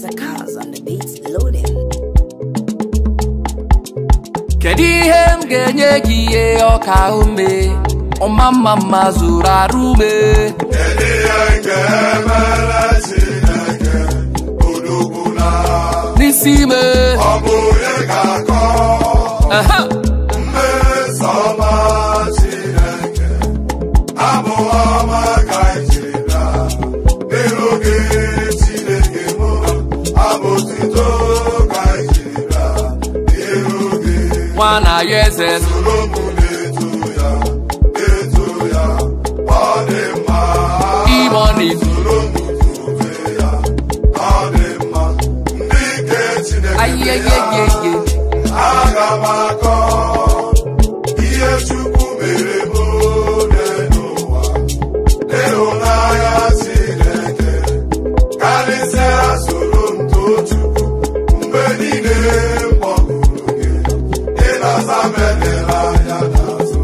It's a cause on the beats loading. Kedu ihe m ga-enye gị ihe ọka ume ọma mma mma zuru arụ ume. Kedu ihe ga-emere Chineke odogwu na n'isi ime ọ bụ onye ga-akọ mmeso ọma Chineke abụ ọma ka anyị bịa n'iru gị Chineke mụ abụ otito ka anyị bịa n'iru gị. Nwana ya eze soro m na-eto ya eto ya ọ dị mma. Imoni soro m tobe ya ọ dị mma. Ndị nke Chineke ayeyeyeye aga m akọ ihe Chukwu mere m ole n'ụwa n'ịhụnanya Chineke karịsịa soro m too Chukwu mgbe niile m kpọkuru gị ị na-aza m elela anya n'azụ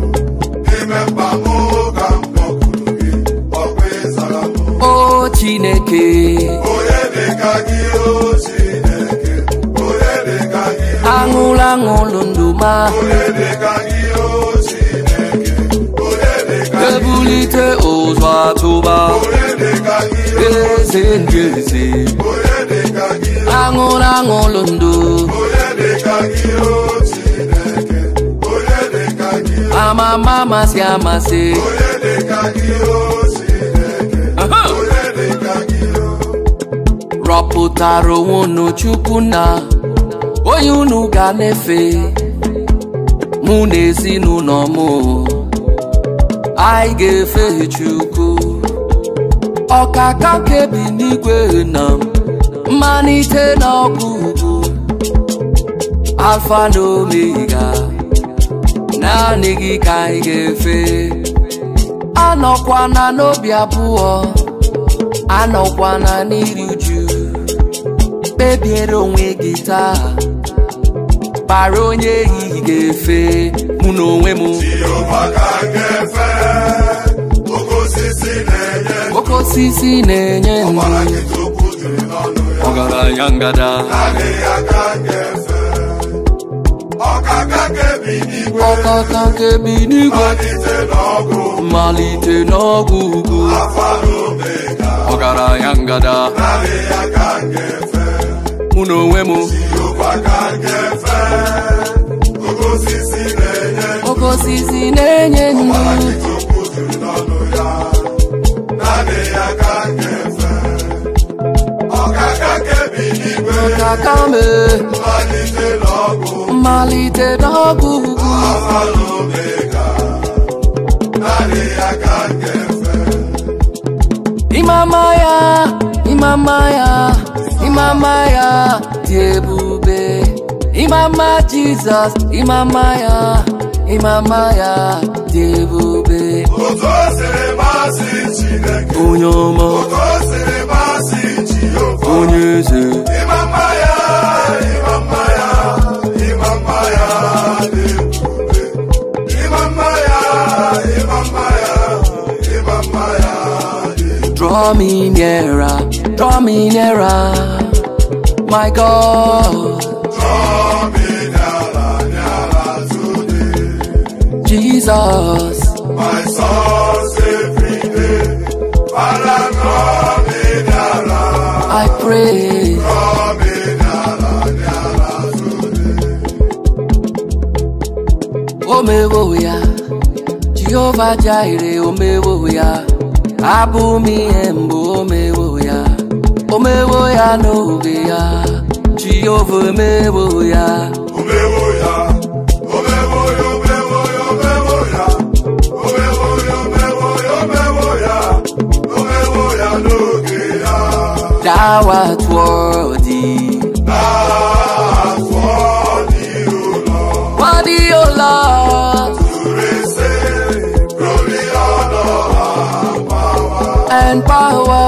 n'ime mkpa m ka m kpọkuru gị ọkwa ịzara m. O Chineke onye dị ka gị o Chineke onye dị ka gị aṅụlụ aṅụlụ ndụ ma onye dị ka gị o Chineke onye dị ka gị ebulite ụzọ atụba onye dị ka gị eze ndị eze onye dị ka gị aṅụlụ aṅụlụ ndụ onye dị ka gị o Chineke onye dị ka gị amama amasị amasị onye dị ka gị o Chineke onye dị ka gị rọpụtara onwe unu Chukwu na onye unu ga na-efe mụ na ezinụlọ m anyị ga-efe Chukwu ọkaka kebi n'igwe na mmalite na ọgwụgwụ Alfa na Omega naanị gị ka anyị ga-efe. Anọkwana n'obi abụọ anọkwana n'iri uju kpebiere onwe gị taa bara onye ehihie ga-efe mụ na onwe m. Jehova ka m ga-efe oke osisi na-enye oke osisi na-enye ndụ ọbara nkịta okwu juru n'ọnụ ya ọgaranya ngada naanị ya ka m ga-efe ọkaka kebi n'igwe ọkaka nke bi n'igwe malite n'ọgụ mmalite n'ọgwụ ugwu Alfa na Omega ọgaranya ngada naanị ya ka m ga-efe mụ na onwe m. Jehova ka m ga-efe oke osisi na-enye oke osisi na-enye ndụ ọbara nkịta okwu juru n'ọnụ ya naanị ya ka m ga-efe ọkaka kebi n'igwe ọkaka me malite n'ọgụ mmalite n'ọgwụ ugwu Alfa na Omega naanị ya ka m ga-efe. Imama ya imama ya imama ya dị ebube imama Jizọs imama ya imama ya dị ebube. Otu o siri masị Chineke Onye ọma otu o siri masị Jehova onye eze ịma mma ya ịma mma ya ịma mma ya dị ebube ịma mma ya ịma mma ya ịma mma ya dị ebube. Draw me nearer, draw me nearer, my God. Draw me nearer, nearer to thee. Jesus, My source every day. Father, draw me nearer, I pray. draw me nearer, nearer to thee. Omewo ya, Jehovah Jireh, omewo ya, abụ m ihe mbụ omewo ya, omewo ya n'oge ya, Jehova omewo ya. Omewo ya, omewo ya, omewo ya, omewo ya, omewo ya, omewo ya, omewo ya, omewo ya n'oge ya. Thou art worthy, That's worthy, O Lord, worthy, O Lord, to receive glory, honor, and power. and power.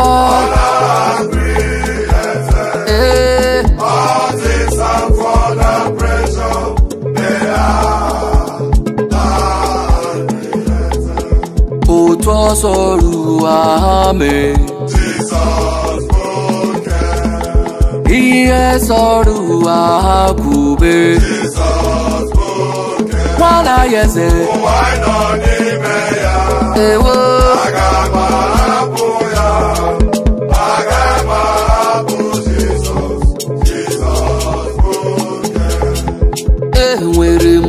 All created, Eh. all things are for the pleasure they are thou created. Otu ọsọ ruo ame Jesus broken. Ihe sọrọ ụwa ha kwube. Jizọs bụ oke. Nwana ya eze. Ụwa anyị nọ n'ime ya. Ewo. Aga m ahapụ ya. Aga m ahapụ Jizọs. Jizọs bụ oke. Enwere m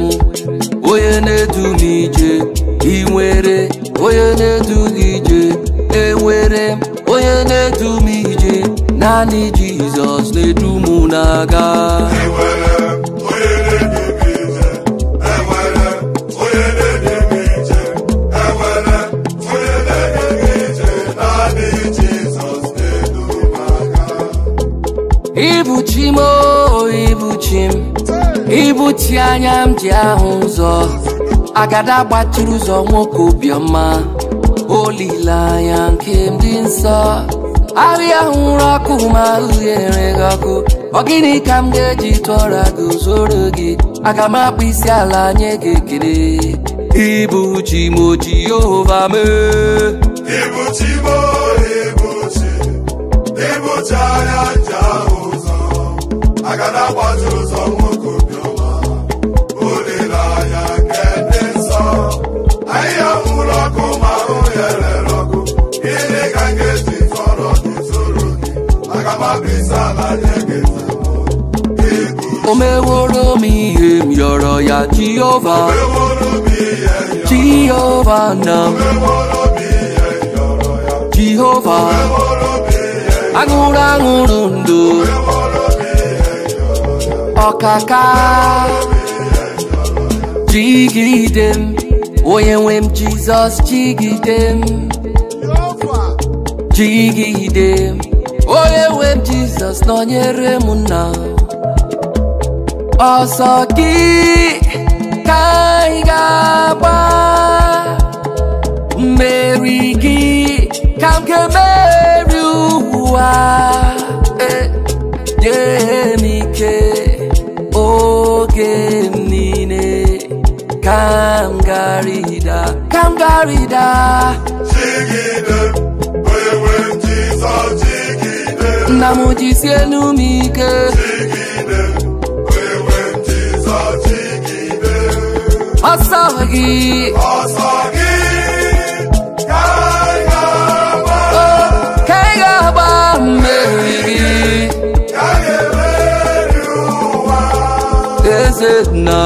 onye na-edu m ije. Ị nwere onye na-edu gị ije. Enwere m onye na-edu m ije. Naanị Jizọs na-edu m na-aga. Enwere m onye na-edu m ije. Enwere m onye na-edu m ije. Enwere m onye na-edu m ije. Naanị Jizọs na-edu m aga. Ibuchi m o, ibuchi m. Ibuchi anya m ji ahụ ụzọ. Agada gbachiri ụzọ nwoke obiọma. Olileanya nke m dị nsọ. Ahịa hụrụ ọkụ ma uhie gị ọkụ. Ọ gịnị ka m ga-eji tụọra gị zoro gị? Aga m akpụ isi ala nye gị ekele. Ibuchi m o Jehova mee. Ibuchi m o, ibuchi. Ibuchi anya nje ahụ ụzọ. Agada gbachi ụzọ nwoke obiọma. Olileanya nke dị nsọ. Ahịhịa nwụrụ ọkụ ma ahụ ya rere ọkụ. Gịnị ka m ga-eji tọrọ gị zoro gị? Aga m akpụ isi ala nye gị taa. Ibu O meworo m ihe m yọrọ ya Jehova. meworo m ihe yọrọ. Jehova na m. Meworo m ihe yọrọ ya. Jehova. Meworo m ihe Aṅụrụ aṅụrụ ndụ. meworo m ihe yọrọ ya. Ọkaka. Jigide m. Onye nwe m Jizọs jigide m. Jigide m. Onye nwe m Jizọs nọnyere m nna. Ọsọ gị ka anyị ga-agba. Mmeri gị ka m ga-emeri ụwa. Eh, nye m ike oge m niile ka m garida, ka m garida. Jigide m, onye nwe m Jizọs jigide m. Nna m jisie enu m ike. Jigide m, onye nwe m Jizọs jigide m. Ọsọ gị. Ọsọ gị ka anyị ga-agba, o, ka ị ga-agba mmeri gị. ka anyị ga-emeri ụwa. Eze nna.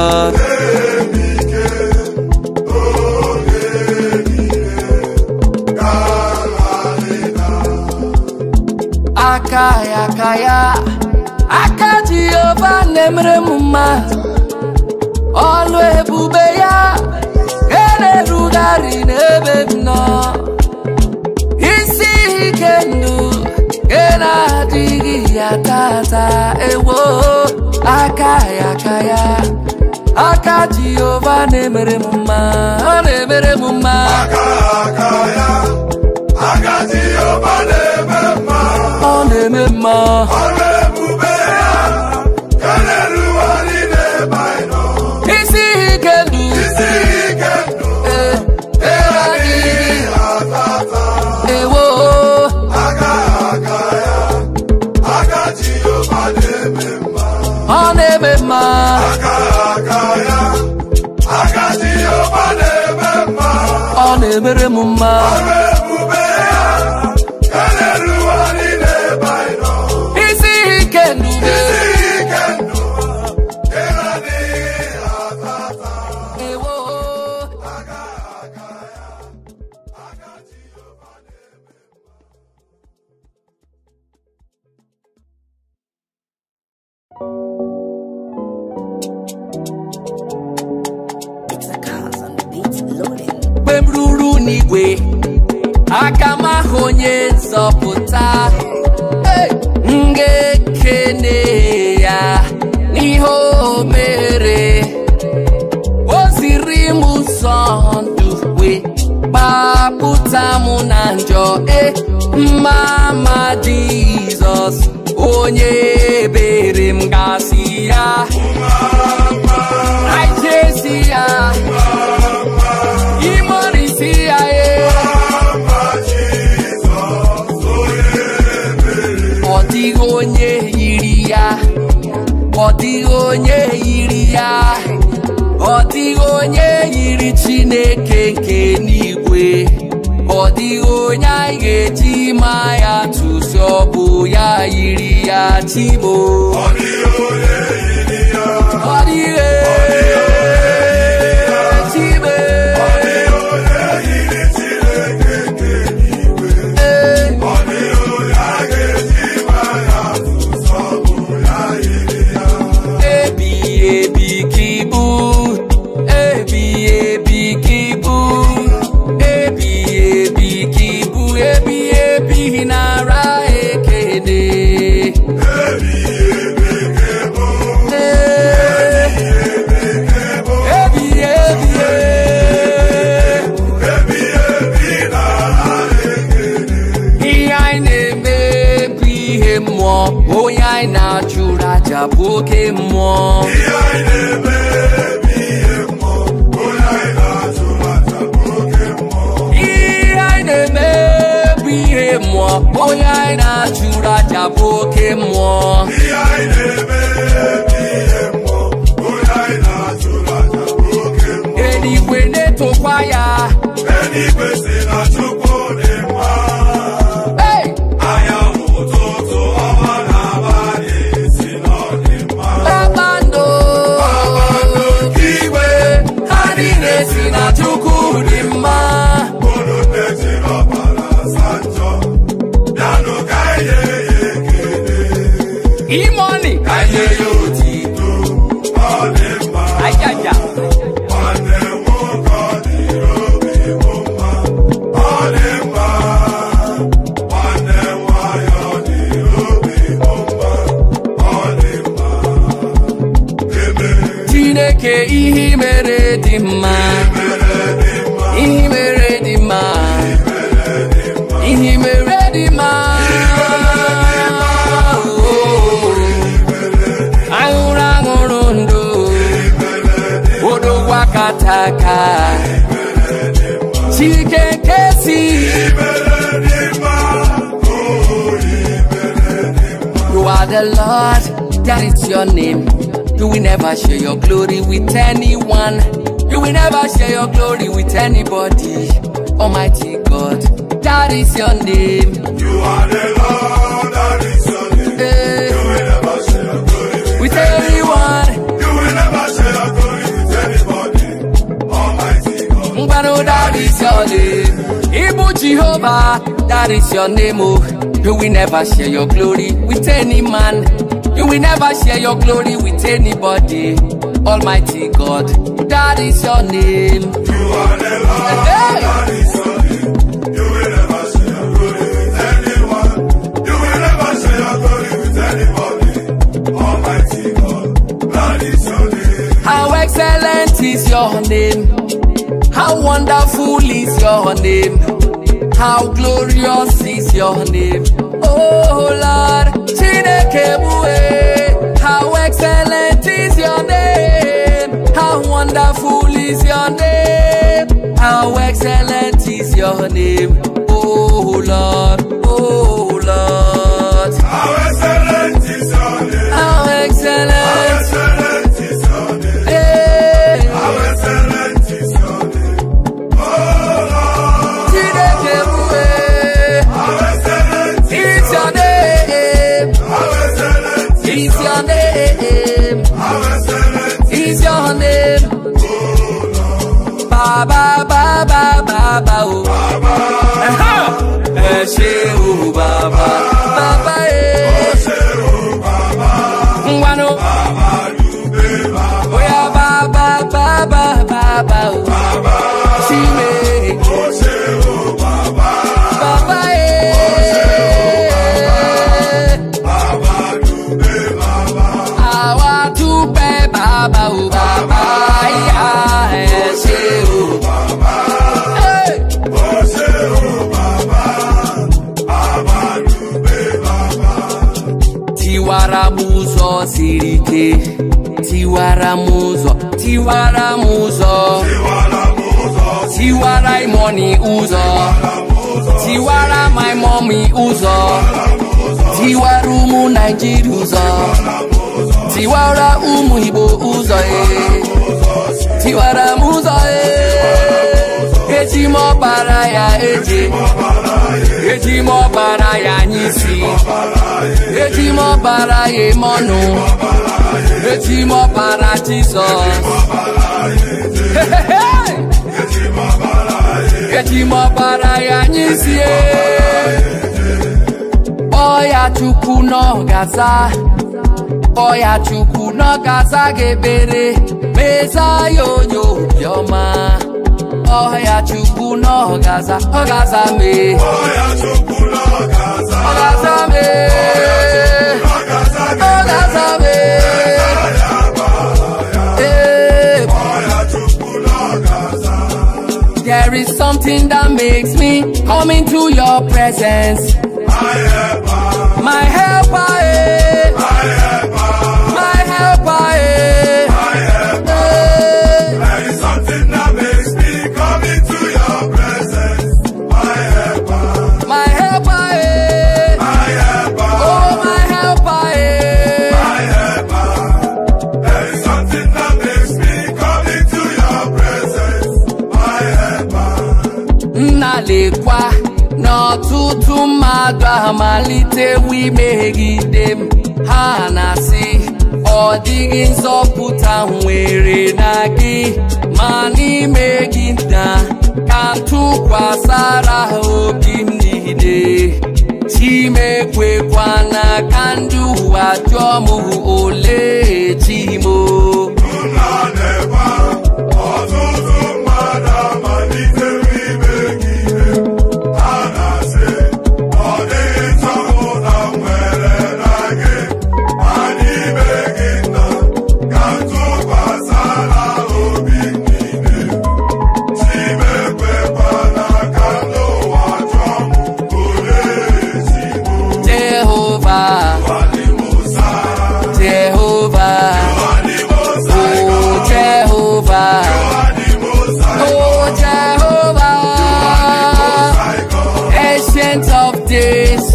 Ike oge niile ka anyị na. Aka ya, aka ya, aka Jehova na-emere m mma. Ọlụ ebube ya ka na-erugharị n'ebe m nọ. Isi ike ndụ nke na-adịghị ya tata ewo. Aka ya, aka ya, aka Jehova na-emere m mma. Ọ na-emere m mma. Aka aka ya, aka Jehova na-eme mma. Ọ na-eme mma. Ọrụ ebube ya ka na-erugharị n'ebe anyị nọ. Isi ike ndụ. Isi ike ndụ ee, adịghị atata. ewo. Aka aka ya, aka Jehova na-eme mma. Ọ na-eme mma. Aka aka ya, aka Jehova na-eme mma. Ọ na-emere m mma. Ọrụ ebube ya ka na-erugharị n'ebe anyị nọ. Isi ike ndụ. Isi ike ndụ adịghị atata. Ewo. Aka aka ya, aka Jehova na-eme mma. It's a cause on the beats loading. Mgbe m ruru n'igwe, aka m ahụ onye nzọpụta. Hey! M ga-ekene ya n'ihe o mere. O ziri m ụzọ ndụ wee gbapụta m na njọ. E mma mma Jizọs onye ebere m gasị ya. Anyị ya. Imorisi ya e. Ọ dịghị onye yiri ya. Ọ dịghị onye yiri ya. Ọ dịghị onye yiri Chineke nke n'igwe. Ọ dịghị onye anyị ga-eji maa ya tụsị, ọ bụ ya yiri ya Chimo. Ọ dịghị onye yiri ya. Ọ dịghị Chime. Ọ dịghị onye yiri Chineke nke n'igwe. Ọ dịghị onye a ga-eji maa ya tụsị, ọ bụ ya yiri ya. Ebighị ebi ka ị bụ, ebighị ebi ka ị bụ, ebighị ebi ka ị bụ, ebighị ebi nara ekele. Ebighị ebi ka ị bụ, Ebighị ebi, ebighị ebi nara ekele. Ihe anyị na-eme bụ ihe mmụọ, onye anyị na-achụrụ aja bụ oke mmụọ. Ihe anyị na-eme bụ ihe mmụọ, onye anyị na-achụrụ aja bụ oke mmụọ. Ihe anyị na-eme bụ ihe mmụọ, onye anyị na-achụrụ aja bụ oke mmụọ. Ihe anyị na-eme bụ ihe mmụọ, onye anyị na-achụrụ aja bụ oke mmụọ. Eluigwe na-etokwa ya. Eluigwe sị na Chukwu dị mma. Hey! Anyanwụ ụtụtụ, ọnwa na abalị sị na ọ dị mma. Kpakpando Kpakpando nke igwe, ha niile si na Chukwu dị mma. unu nne jiri ọbara saa njọ, bịanụ ka anyị nye ya ekele. Imoni Ka anyị nye ya otito, ọ dị mma. ajaja. Nwanne m nwoke, ọ dịrị obi m mma, ọ dị mma. Nwanne m nwaanyị, ọ dịrị obi m mma, ọ dị mma. Ebe Chineke ihe i mere dị mma. mere dị mma, Ihe i mere dị mma. Ihe i mere dị mma. Oh. Aṅụrụ aṅụrụ ndụ. Odogwu akataka. Chike nke si. mere dị mma, oh, mere dị mma. You are the Lord, that is your name. You will never share your glory with anyone. You will never share your glory with anybody. Almighty God, that is your name. You are the Lord, that is your name. Eh, You will never share your glory with with everyone. You will never share your glory with anybody. Almighty God. Ngwanu, that is your name. Ibu Jehovah, that is your name. Oh, you will never share your glory with any man. You will never share your glory with anybody. Almighty God, that is your name. You are the Lord, Hey! that is your name. You will never share your glory with anyone. You will never share your glory with anybody. Almighty God, that is your name. How excellent is your name. How wonderful is your name. How glorious is your name. Oh Lord, Chineke mue. How excellent is your name. How wonderful is your name. How excellent is your name. Oh Lord, oh Lord. How excellent is your name. How How excellent. excellent is your name. Hey. How excellent is your name. Oh Lord, Chineke mue. how excellent It's your name. How excellent It's your name. How excellent It's your name. Baba, baba, baba, oh. Aha! Ẹ ṣé o, baba. Baba, eh. Ṣé o bàbá? Ngwanu. Bàbá dùgbé bàbá. Oya, baba, baba, baba, oh. Bàbá. Chime. Ó ṣé o bàbá. Baba, eh. Bàbá dùgbé bàbá. Àwa dúpẹ́ bàbá o, bàbá, ìyá, ẹ ṣé o. Bàbá. Hey! Ó ṣé o bàbá. Bàbá dùgbé bàbá. Tiwara m ụzọ siri ike, tiwara m ụzọ, tiwara m ụzọ, Tiwara m ụzọ. tiwara imoni ụzọ, Tiwara m ụzọ. tiwara my mommy ụzọ, Tiwara m ụzọ. tiwara ụmụ Naijiria ụzọ. Tiwara ụmụ Igbo ụzọ ee. Tiwara m ụzọ ee. Eji m ọbara ya eje. Eji m ọbara ya anya isi. Eji m ọbara ya eme ọnụ. Eji m ọbara Jizọs. Eji m ọbara ya anya isi ee. Kpọọ ya Chukwu n'ọgaza. Kpọọ ya Chukwu n'ọgaza ga-ebere. Meza ya onye obiọma. Kpọọ ya Chukwu n'ọgaza. Ọgaza mee. Ọgaza mee. Ọgaza mee. Ee. There is something that makes me come into your presence. My helper, eh. My helper, eh. Eh. There is something that makes me come into your presence. My helper, My helper, eh. my helper, Oh, my helper, eh. my helper. There is something that makes me come into your presence. My helper. Nna lekwa n'ọtụtụ mmadụ amalitewo imegide m. Ha na-asị ọ dịghị nzọpụta nwere na gị, ma n'ime gị na ka m tụkwasara ha obi m niile. Chimekwekwana ka ndị ụwa jụọ m ole chi m o. Nna na-ekwe ọtụtụ mmadụ amalitewo imegide m. Ha na-asị, ọ dịghị nzọpụta m nwere na gị, ma n'ime gị nna ka m tụkwasara obi m niile. Chimekwekwana ka ndị ụwa jụọ m olee chi m o. Jehova, Jehova, oh Jehovah, oh Jehovah, Ancient of days,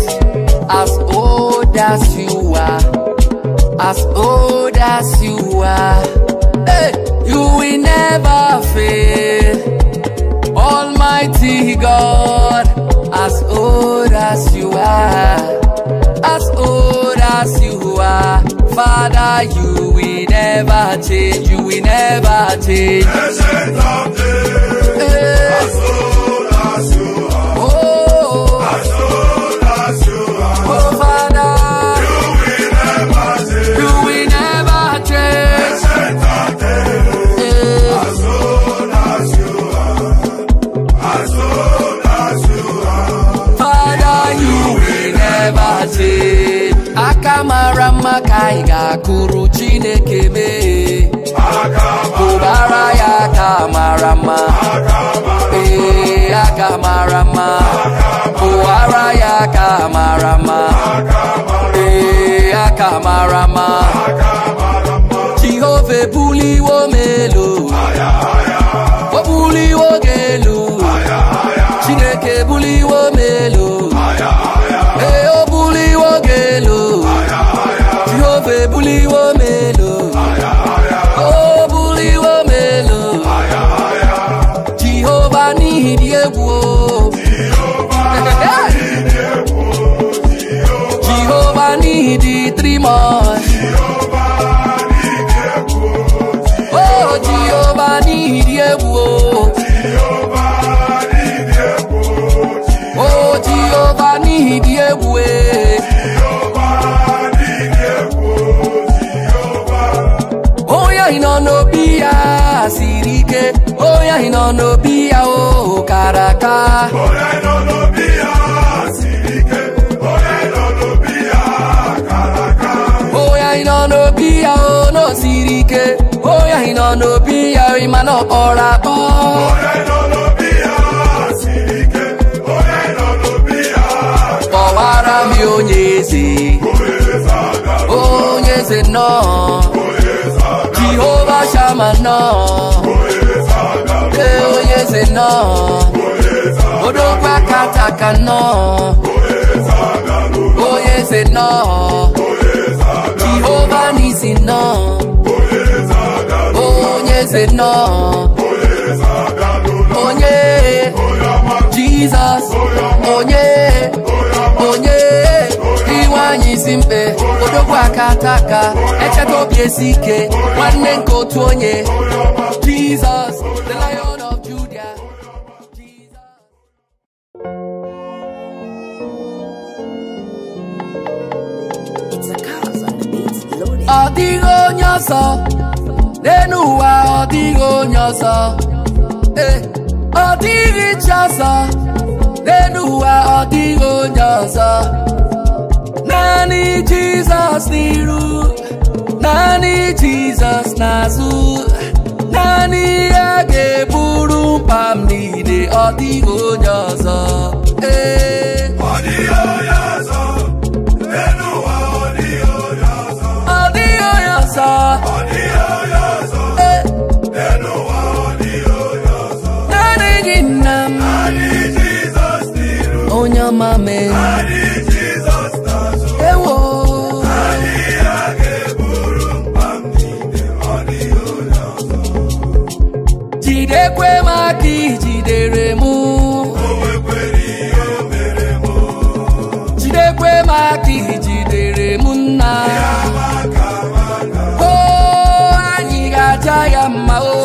as old as you are, as old as you are, hey, you will never fail. Almighty God, as old as you are, as old as you are, Father, you will never change, you will never change. Ancient of days, Hey. as old as you are, Oh, as old as you are, oh, Father, you will never change. you will never change. Ancient of days, Hey. as old as you are, as old as you are, Father, you will never change. Aka mara mma ka anyị ga-akụrụ Chineke mee. aka Kụbara ya aka mara mma. Ee, aka mara mma. Kụwara ya aka mara mma. Ee, aka mara mma. Jehova ebuliwo m elu. O buliwo gị elu. Chineke ebuliwo m elu. Ee, o buliwo gị elu. Jehova ebuliwo m elu. O buliwo m elu. Jehova n'ihi dị egwu o. Jehova n'ihi dị trimos. Oh, Jehova n'ihi dị egwu o. Oh, Jehova n'ihi dị egwu e. Onye ahụ nọ n'obi ya siri ike. Onye ahụ nọ n'obi ya o kara aka. Onye nọ n'obi ya siri ike, onye nọ n'obi ya kara aka. Onye ahụ nọ n'obi ya o na o siri ike. Onye ahụ nọ n'obi ya o ịma na ọ kpọrọ akpọ. Onye nọ n'obi ya siri ike, onye nọ n'obi ya Kpọwara m ya onye eze. onye eze aga, Onye eze nnọọ. onye eze aga, Jehova Shama nnọọ. onye eze aga, Ee, onye eze nnọọ. onye eze aga, Odogwu akataka nnọọ. onye eze aga, Onye eze nnọọ. onye Jehova n'isi nọ, onye eze nọ, onye Jizọs, onye onye iwe anyị isi mkpe, odogwu aka aka, echeta obi esi ike, nwanne nke otu onye, Jizọs, the Lion of Judah. Jesus. It's a cause on the beats loaded. Ọ dịghị onye ọzọ n'elu ụwa, ọ dịghị onye ọzọ. Ee, ọ dịghị chi ọzọ n'elu ụwa, ọ dịghị onye ọzọ. Naanị Jizọs n'iru, naanị Jizọs n'azụ, naanị ya ga-eburu mkpa m niile, ọ dịghị onye ọzọ. Ee, Ọ dịghị onye ọzọ, n'elu ụwa ọ dịghị onye ọzọ. Ọ dịghị onye ọzọ. Ọ dịghị onye ọzọ, Ee, n'elu ụwa ọ dịghị onye ọzọ. Naanị gị nna m, Naanị Jizọs n'iru, onye ọma mee. Naanị Jizọs n'azụ. Ewo. Naanị ya ga-eburu mkpa m niile, ọ dịghị onye ọzọ. Jidekwe m aka ijidere m, O nwekwere ihe o mere m, jidekwe m aka ijidere m nna. maka maka. O anyị ga-aja ya mma o.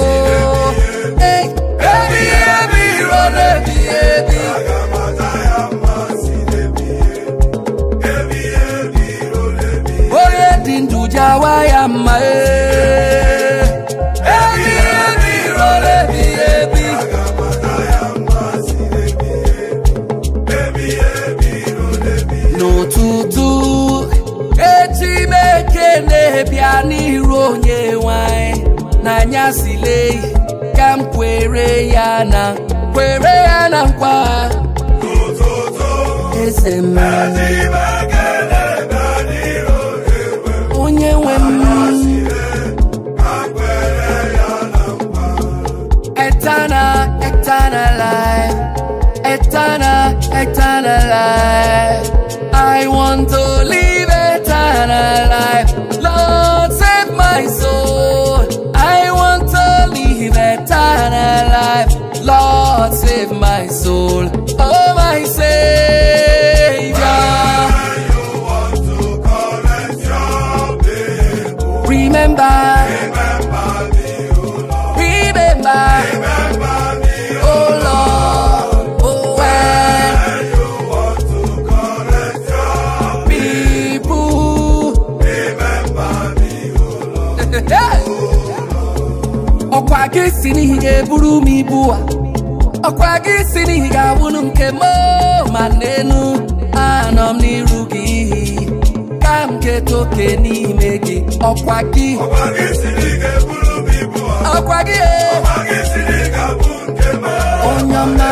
Ei, ebighị ebi ruo n'ebighị ebi. Aga m aja ya mma si n'ebighị ebi, ebighị ebi ruo n'ebighị Onye dị ndụ jawa ya mma e. Ebighị ebi ruo n'ebighị ebi. Aga m aja ya mma si n'ebighị ebi, ebighị ebi ruo n'ebighị N'ụtụtụ echi m ekele bịa n'iru onye nwanyị n'anyasị lei ka m kwere ya na kwere ya na nkwa N'ụtụtụ, eze m eji m ekele bịa n'iru onye nwe m. Onye nwe m. Ka kwere ya na nkwa. Eternal, eternal life, eternal, eternal life. I want to live eternal life. Lord, save my soul. I want to live eternal life. Lord, save my soul. Oh, my Savior. You want to correct your people. Remember, Remember me, O Lord. Remember, Remember me, O oh Lord, oh, when When you want to correct your people. Remember me, O Lord. Ọkwa gị si n'ihi ga-eburu m ibu a, ọkwa gị si n'ihi ga-awụnụ nke m o, ma n'enu anọ m n'iru gị ka m keta oke n'ime gị ọkwa gị Ọkwa gị si na ị ga-eburu m ibu a. Ọkwa gị e, Ọkwa gị si na ị ga-abụ nke m. Onye ọma.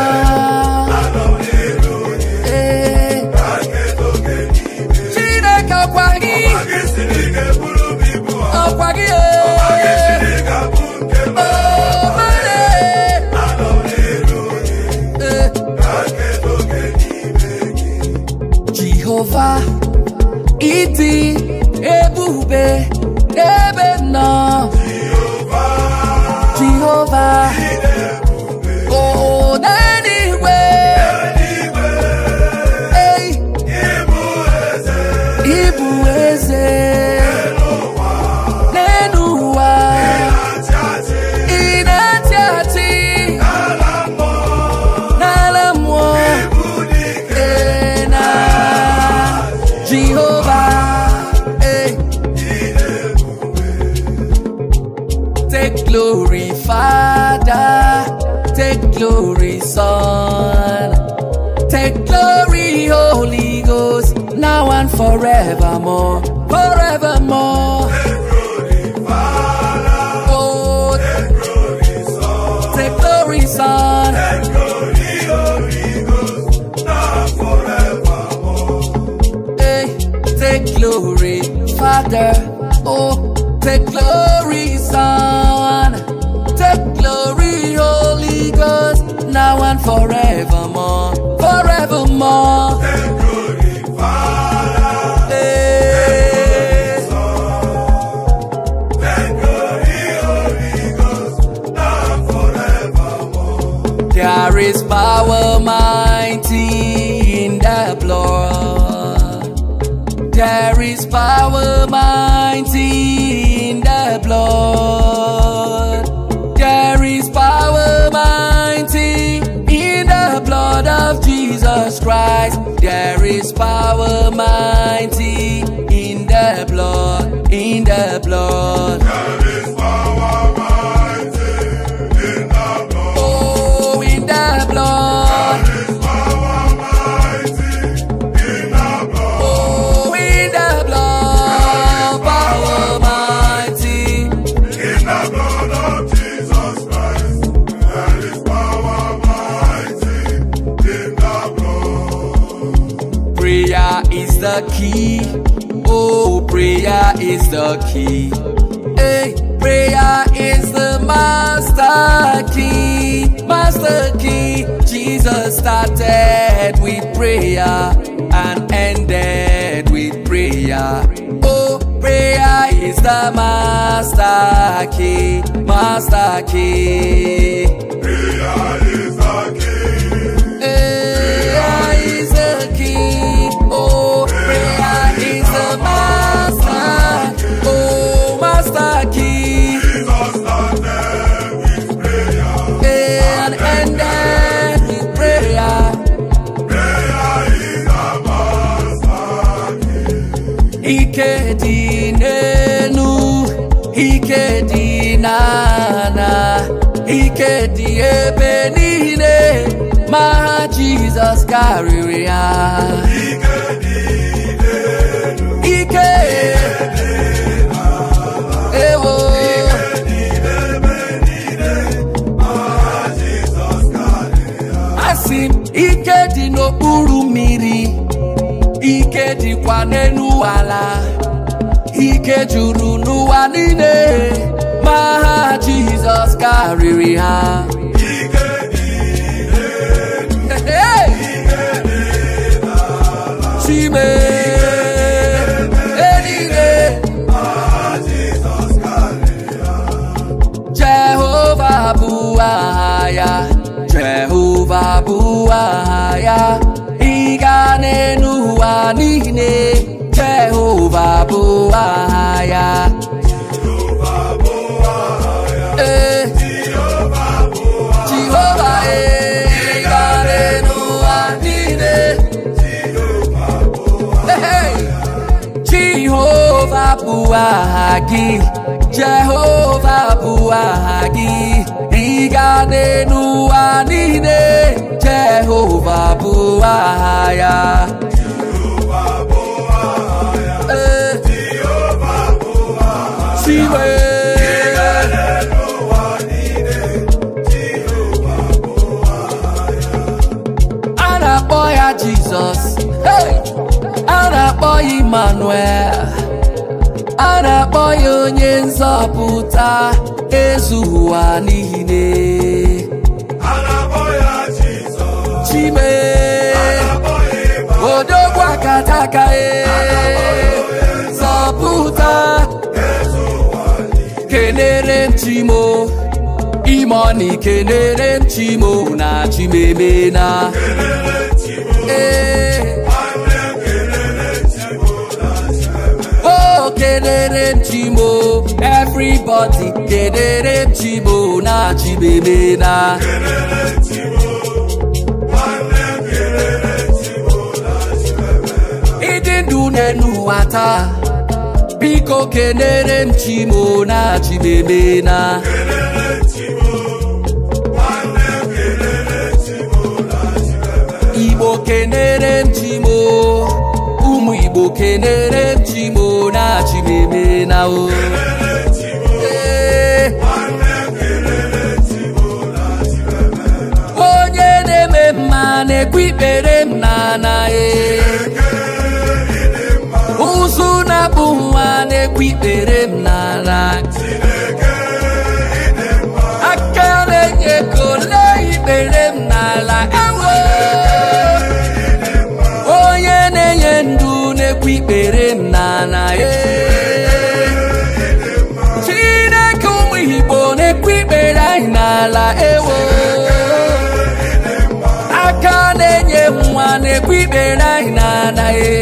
Anọ m n'iru gị, Ee, ka m keta oke n'ime. Chineke ọkwa gị Ọkwa gị si na ị ga-eburu m ibu a. Ọkwa gị e, Ọkwa gị si na ị ga-abụ nke m. O mane. Anọ m n'iru gị, Ee. ka m keta oke n'ime gị. Jehova ịdị ebube n'ebe m nọ. Jehova, Jehova o n'eluigwe. eluigwe, Ei, ịbụ eze ịbụ eze n'ụwa, n'elu ụwa. na-achị achị Ị na-achị achị n'ala mmụọ, n'ala mmụọ. ịbụ dike. Ee, na Jehova ee. Take glory, Father. Take glory, Son. Take glory, Holy Ghost, now and forevermore. Forevermore. Father, Oh, glory, Son, take glory, Son. glory, Holy Ghost, now forevermore. Hey, take glory, Father. Oh, take glory, Son. Take glory, Holy Ghost, now and forevermore. Forevermore. Take glory, Father, Hey. Son, There is power mighty in the blood. There is power mighty in the blood of Jesus Christ. There is power mighty in the blood, in the blood. There is power mighty in the blood. Oh, in the blood. There is power mighty in the blood. Oh, in the blood. Power mighty. In the blood of Jesus Christ. There is power mighty in the blood. Prayer is the key. Oh, prayer is the key. Hey, prayer is the master key. Master key. Jesus started with prayer and ended with prayer. Oh, prayer is the master key. Master key. Prayer is the key. Prayer is the key. Oh, prayer is the master. Oh, master key. Jesus started with prayer. And ended with prayer. Prayer is the master key. Ike dị n'enu, ike dị n'ala, ike dị ebe niile, ma Jizọs karịrị ya. Ike dị n'elu, Ike, ewo, dị n'ebe niile, ma Jizọs karịrị ya. Asị m, ike dị n'okpuru mmiri, ike dịkwa n'elu ala, ike juru n'ụwa niile, ma ha Jizọs karịrị ha. Ike dị n'elu, Hey! Chime eluigwe, ma Jizọs karịrị ya. Jehova bụ aha ya, Jehova bụ aha ya, ịga n'elu ụwa niile, Jehova bụ aha ya. Jehova bụ aha ya. Ee, Jehova bụ aha Jehova ee, ịga n'elu ụwa niile. Jehova bụ Hey! Jehova bụ aha gị, Jehova bụ aha gị, ịga n'elu ụwa niile, Jehova bụ aha ya. Jehova bụ aha ya. Ee, Jehova bụ aha ya. Chiwe. N'elu ụwa niile, Jehova bụ aha ya. A na-akpọ ya Jizọs, hey! A na-akpọ ya Emmanuel, a na-akpọ ya onye nzọpụta ezu ụwa niile. A na-akpọ ya Jizọs. Chime. A na-akpọ ya Emmanuel. Odogwu akataka e zọpụta. Ezu ụwa niile. Kenere m Chimo Imoni, kenere m Chimo na Chimemena. Kelele Chimo. Ee, Nwanne m kelele Chimo na Chimeme. o kenere m Chimo, everybody kenere m Chimo na Chimemena. Kelele Chimo. Nwanne m kelele Chimo na Chimeme. Ịdị ndụ n'elu ụwa taa, biko kenere m Chimo na Chimemena. Kelele Chimo. Nwanne m kelele Chimo na Chimeme. Igbo kenere m Chimo, ụmụ Igbo kenere m Chimo na Chimemena o. Kelele Chimo. Ee, Nwanne m kelele Chimo na Chimeme. onye na-eme mma na-ekwe ikpere m n'ana e. Eke ịdị mma. Ụzụ na-abụ nwa na-ekwe ikpere m n'ala. Chineke ịdị mma. Aka na-enye kole ikpere m n'ala. Ewo! Onye na-enye ndụ na-ekwe ikpere m n'ala e. Chineke ụmụ Igbo na-ekwe ikpere anyị n'ala ewo. Aka na-enye nwa na-ekwe ikpere anyị n'ala e.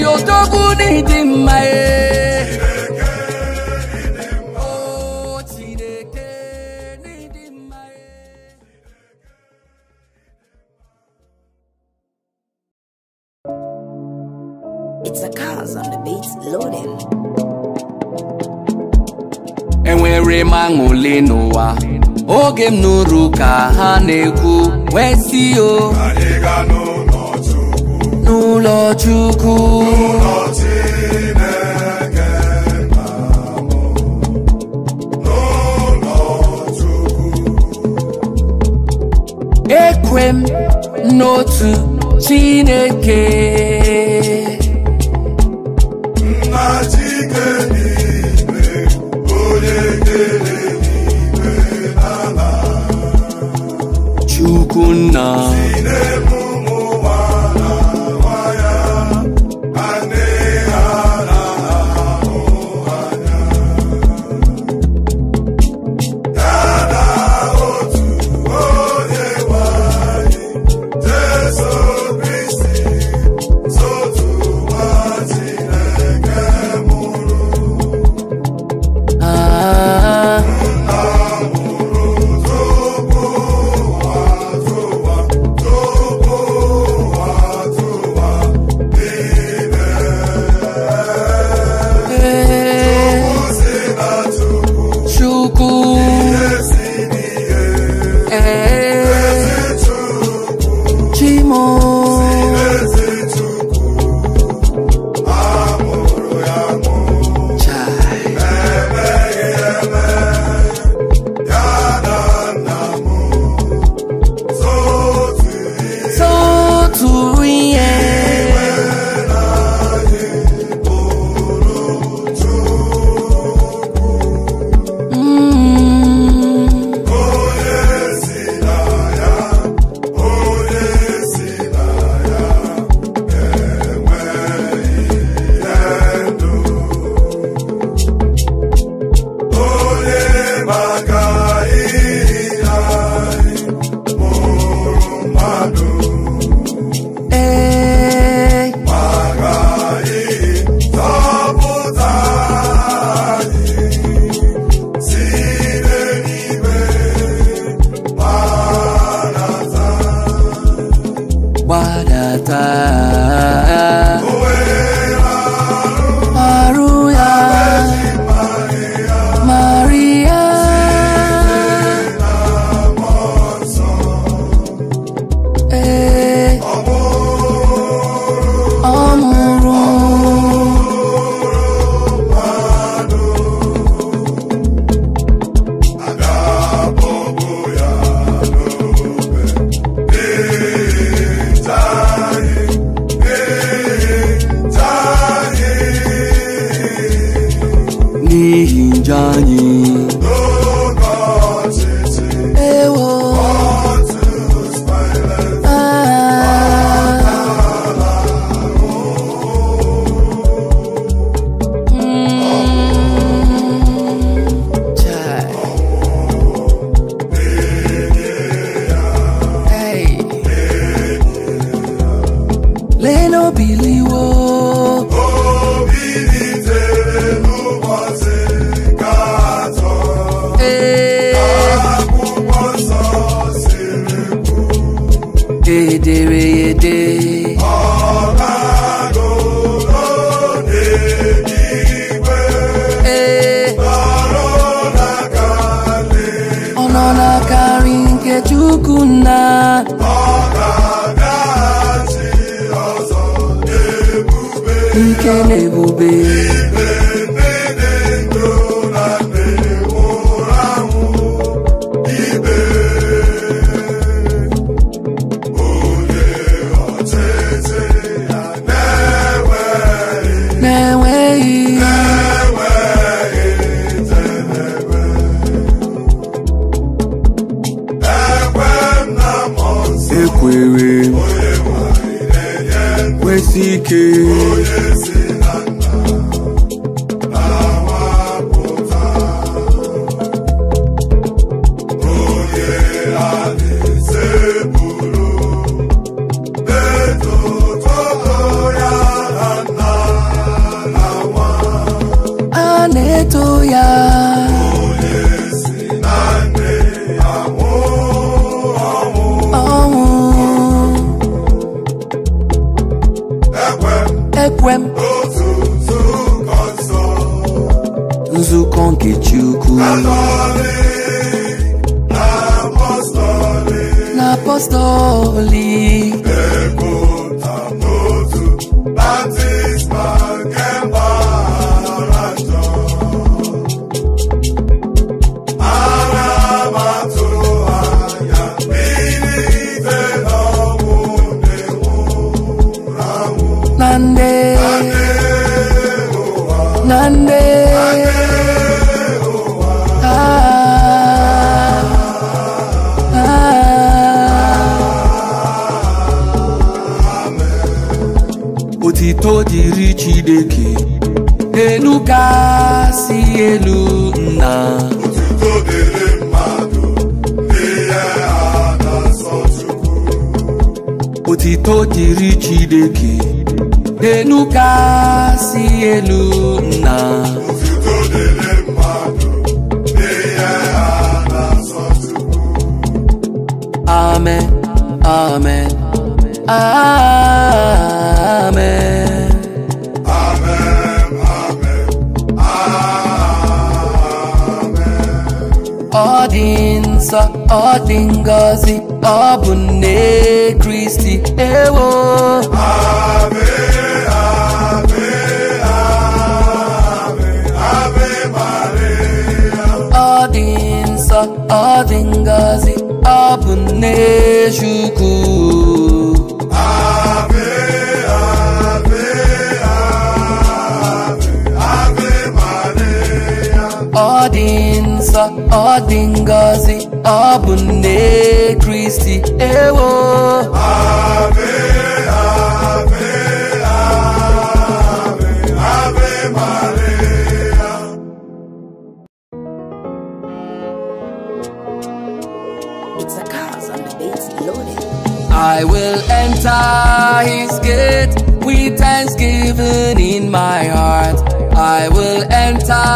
Odogwu n'ịdị mma e. O Chineke n'ịdị mma e. It's a cars on the beats loading. Enwere m aṅụle n'ụwa oge m nụrụ ka ha na-ekwu wee sị o Anyị ga n'ụlọ Chukwu, n'ụlọ Chukwu. Ụlọ Chineke nna m, n'ụlọ Chukwu. Ekwe m n'otu Chineke, Nna Chike n'igwe, onye kere n'igwe n'ala. Chukwu nna, Chineke ụmụ nwa na nwa ya, na nne ha na-ahụ anya. Ya na otu onye nwe anyị, Jesu Kristi, sotu nwa Chineke mụrụ. Ah, eh, Chukwu, eh, Chimo, Chai. Sotu ihe. Mm. Ee, gbadata arụ ya Maria, ee, ọ mụrụ n'ihi njọ anyị. Ewo, ah, mm, chai. Hey. Leno biliwo. Ee, ederede. Ee, ọ nọ na-akarị nke Chukwu nna. Ike na ebube. Na-enweghị ekwere kwesị ike. n'otu nzukọ nsọ. Nzukọ nke Chukwu. Katọlik na apọstọlik. Na apọstọlik. Ekwuta n'otu baptizim nke mgbaghara njọ. Ana m atụ anya mbilite n'ọnwụ ndị nwụrụ anwụ. Na ndị Ụwa, na ndị ụwa. Ah, ah. Otito dịrị Chineke elu kasị elu nna. Otuto dịrị mmadụ n'ihe a na-asọ Chukwu. Otito dịrị Chineke elu kasị elu nna. Otuto dịrị mmadụ n'ihe a na-asọ Chukwu. Amen, amen, amen. Amen, amen, amen. Ọ dị nsọ, ọ dị ngọzi, ọ bụ nne Kristi ewo. Ave, ave, ave, Ave Maria. Ọ dị nsọ, ọ dị ngọzi, ọ bụ nne Chukwu. Ave, ave, ave, Ave Maria. Ọ dị nsọ, ọ dị ngọzi, ọ bụ nne Kristi ewo. Ave, ave, ave, Ave Maria. It's a cars on the beats loaded. I will enter his gate with thanksgiving in my heart. I will enter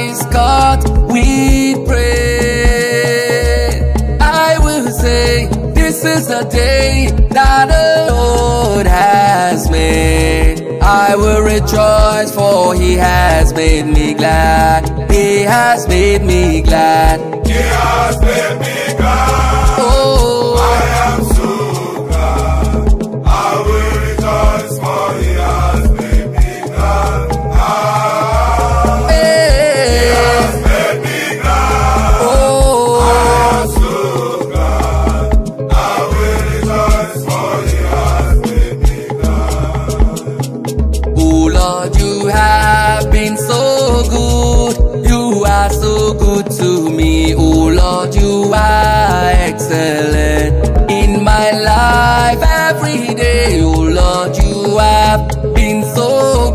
his court with praise. I will say, this is the day that the Lord has made. I will rejoice, for he has made me glad. He has made me glad. He has made me glad. Oh. I am so glad. I will rejoice, for he has made me glad. Ah, Hey. has made me glad. Oh. I am so glad. I will rejoice, for he has made me glad. Oh Lord, you have been so good. You are so good to me. Oh Lord, you are excellent in my life every day. Oh Lord, you have been so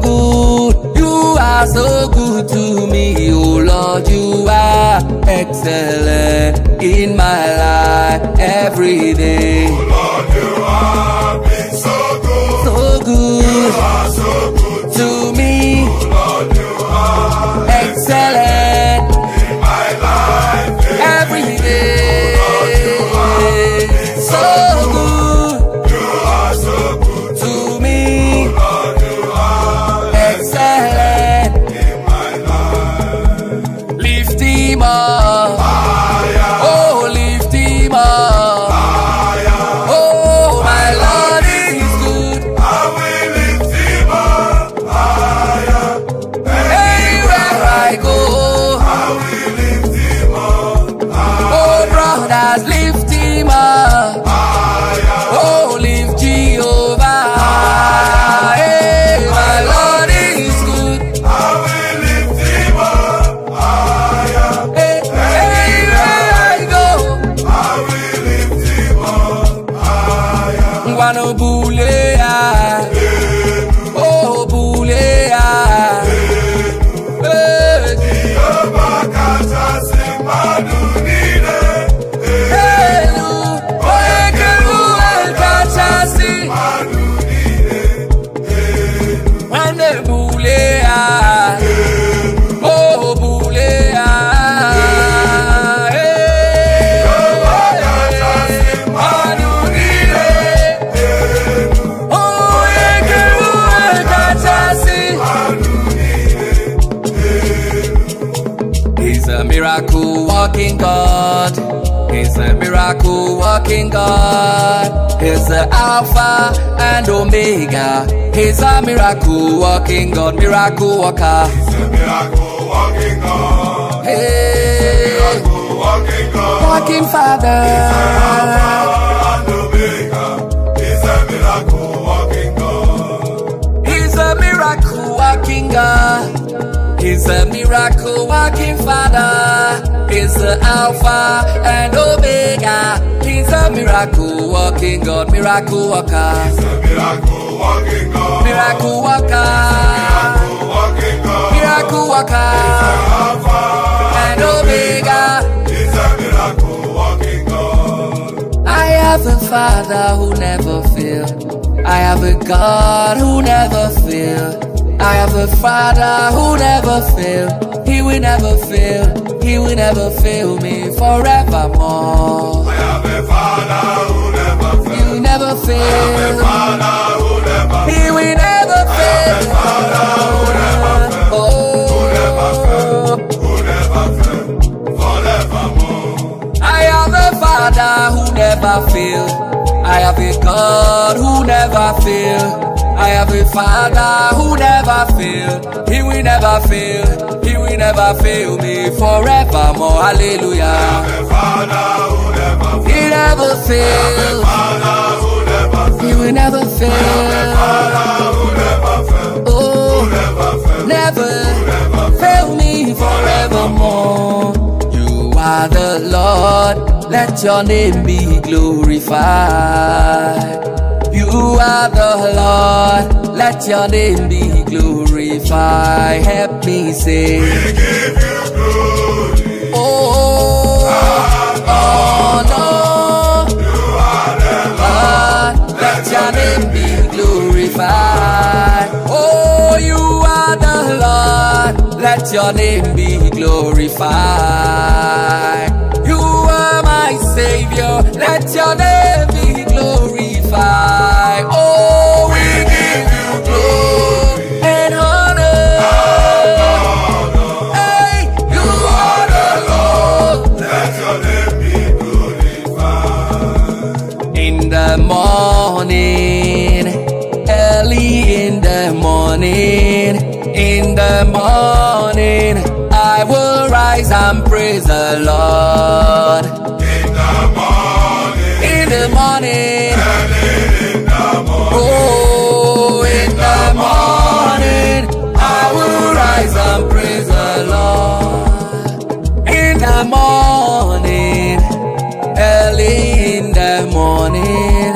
good. You are so good to me. Oh Lord, you are excellent in my life every day. Oh Lord, you have been so good. So good You are so good. to me. Oh Lord, you are Excellent in my life. every day. So good You are so good. to me. Lord, you are Excellent. in my life. Lift him up. Higher, Oh, lift him up. higher. Oh, my Lord is good. I will lift him up higher. Anywhere I go. I will lift him up Oh, brothers, lift him up. higher. Oh, lift Jehovah. Hey, my Lord is good. I will lift him up higher. Hey, anywhere I go. I will lift him up higher. Ngwanu bulie ya, oh bulie ya. Hey, Jehova kachasị mmadụ niile. elu, onye kere ụwa kachasị. Mmadụ niile. Nwanne bulie ya, oh bulie ya. Hey, kachasị mmadụ niile. Onye kere ụwa kachasị. working God. He's a miracle working God. He's the Alpha and Omega. He's a miracle working God, miracle worker. He's a miracle working God. Hey, miracle working God. Working Father. He's the Alpha and Omega. He's a miracle working God. He's a miracle working God. He's a miracle working Father. He's the Alpha and Omega. He's a miracle working God, miracle worker. He's a miracle working God. Miracle worker. Miracle working God. Miracle worker. He's the Alpha and Omega. He's a miracle working God. I have a Father who never fails. I have a God who never fails. I have a Father who never fails. He will never fail. He will never fail me forevermore. I have a Father who never fails. He will never fail. I have a Father who never fails. He will never fail. I have a Father who never fails. Oh. Who never fails. Who never fails. Forevermore. I have a Father who never fails. I have a God who never fails. I have a Father who never fails. He will never fail. He will never fail me forevermore. Hallelujah. I have a Father who never fails. He never fails. I have a Father who never fails. He will never fail. I have a Father who never fails. Oh, who never fails. Never, who never fail me forevermore. You are the Lord. Let your name be glorified. You are the Lord, let your name be glorified. Help me say, we give you glory. Oh, oh no. You are the Lord, let your name be glorified. Oh, you are the Lord, let your name be glorified. You are my Savior, let your name be glorified. Oh, we give you glory and honor. Hey, you are the Lord. Let your name be glorified. In the morning, early in the morning, in the morning, I will rise and praise the Lord. In the morning, in the morning, oh, in the morning, I will rise and praise the Lord. In the morning, early in the morning,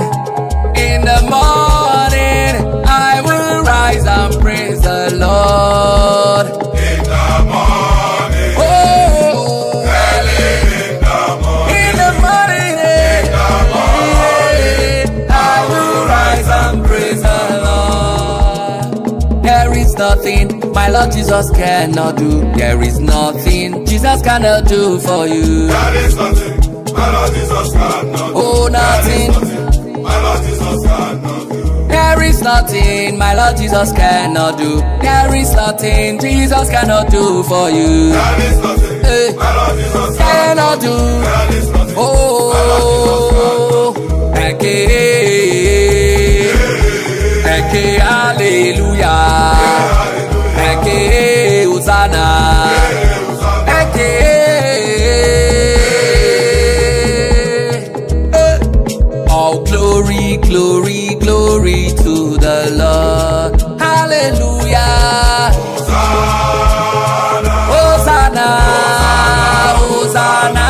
in the morning, I will rise and praise the Lord. In the morning, oh, early in the morning, in the morning, I will rise and praise the Lord. There is nothing my Lord Jesus cannot do. There is nothing Jesus cannot do for you. There is nothing my Lord Jesus cannot do. Oh, nothing. There is nothing my Lord Jesus cannot do. There is nothing my Lord Jesus cannot do. There is nothing Jesus cannot do for you. There is nothing hey. my Lord Jesus cannot do. There is nothing. Oh, Eke, Eke, hallelujah. Eke, Hosanna. Eke. All glory, glory, glory to the Lord. Hallelujah. Hosanna. Hosanna. Hosanna.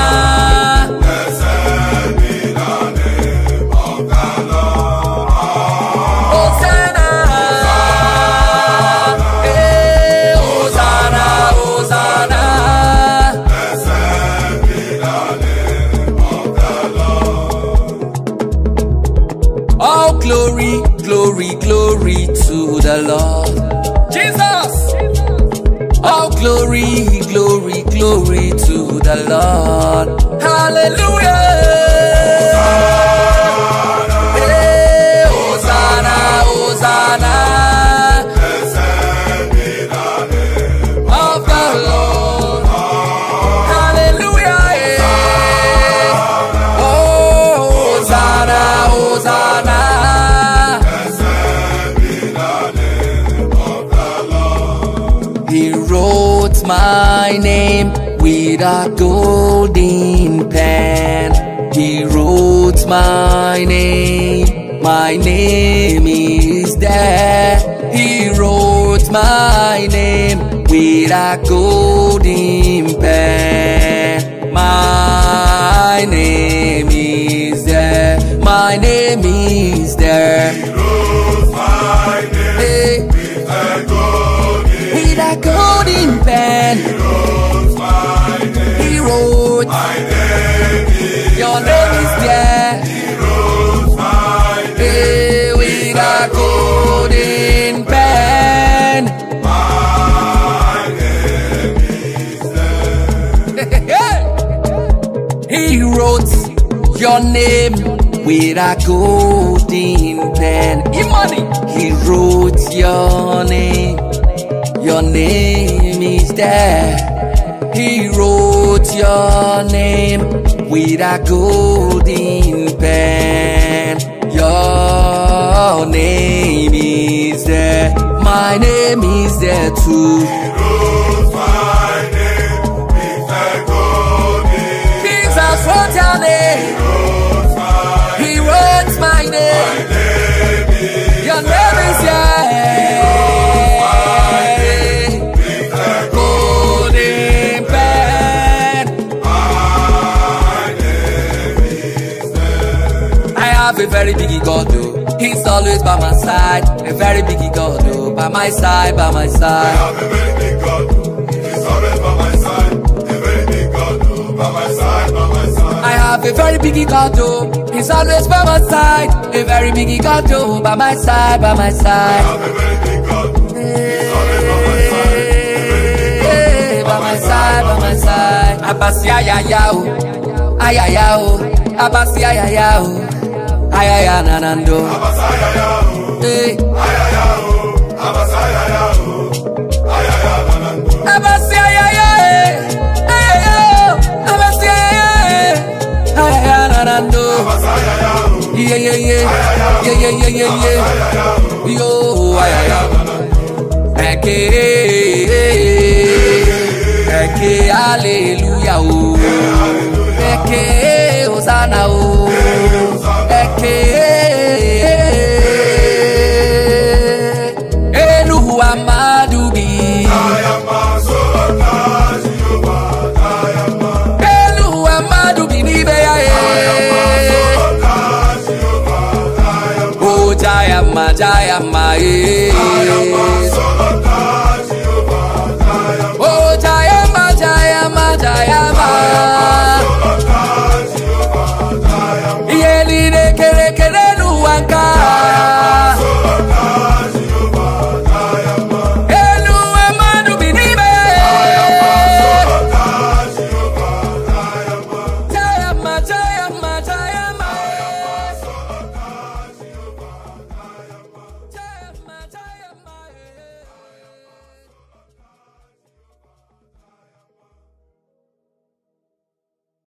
Blessed be the name of the Lord. Hosanna. Hey, Hosanna, Hosanna. Blessed be the name of the Lord. All glory, glory, glory to the Lord. Jesus! All glory, glory, glory to the Lord. Hallelujah! Hey, Hosanna, Hosanna. Blessed be the name of the Lord. Hallelujah! He wrote my name with a golden pen. He wrote my name. My name is there. He wrote my name with a golden pen. My name is there. My name is there. He wrote my name, Hey. with a golden With a golden pen. He wrote my name. He wrote My name is your name is there. He wrote my name. Hey, with a golden pen. My name is there. He wrote your name with a golden pen. Imani. He wrote your name. Your name is there. He wrote your name with a golden pen. Your name is there. My name is there too. He wrote my name with a golden Jesus wrote your name. Wrote my He wrote my name. name is Your name is there. With a Golden pen. My name is there. I have a very big God, oh. He's always by my side. A very big God, oh. By my side, by my I side. have a very big God. He's always by my side. A very big God, oh, by my side, by my side. I have a very big God, oh. He's always by my side. A very big God, oh. By my side, by my I side. have a very big God. He's always by my side. A very big Hey, God, by my side, by my side. Abasi ayaya o, ayaya o, abasi ayaya o, ayaya nanando. Abasayaya o, Hey, ayaya o, abasayaya o, ayaya nanando. abasi ayaya eh, ayaya o, abasi ayaya eh, ayaya nanando. Abasayaya o, Yeah yeah yeah, yeah yeah yeah yeah yeah. ayaya o, Yo ayaya. Eke, eke hallelujah o. Eke hosanna o. Eke elu amadubi. Ayama sota Jehova, ayama. Elu amadubi n'ibe ya e. Sota Jehova, ayama. O jayama jayama e.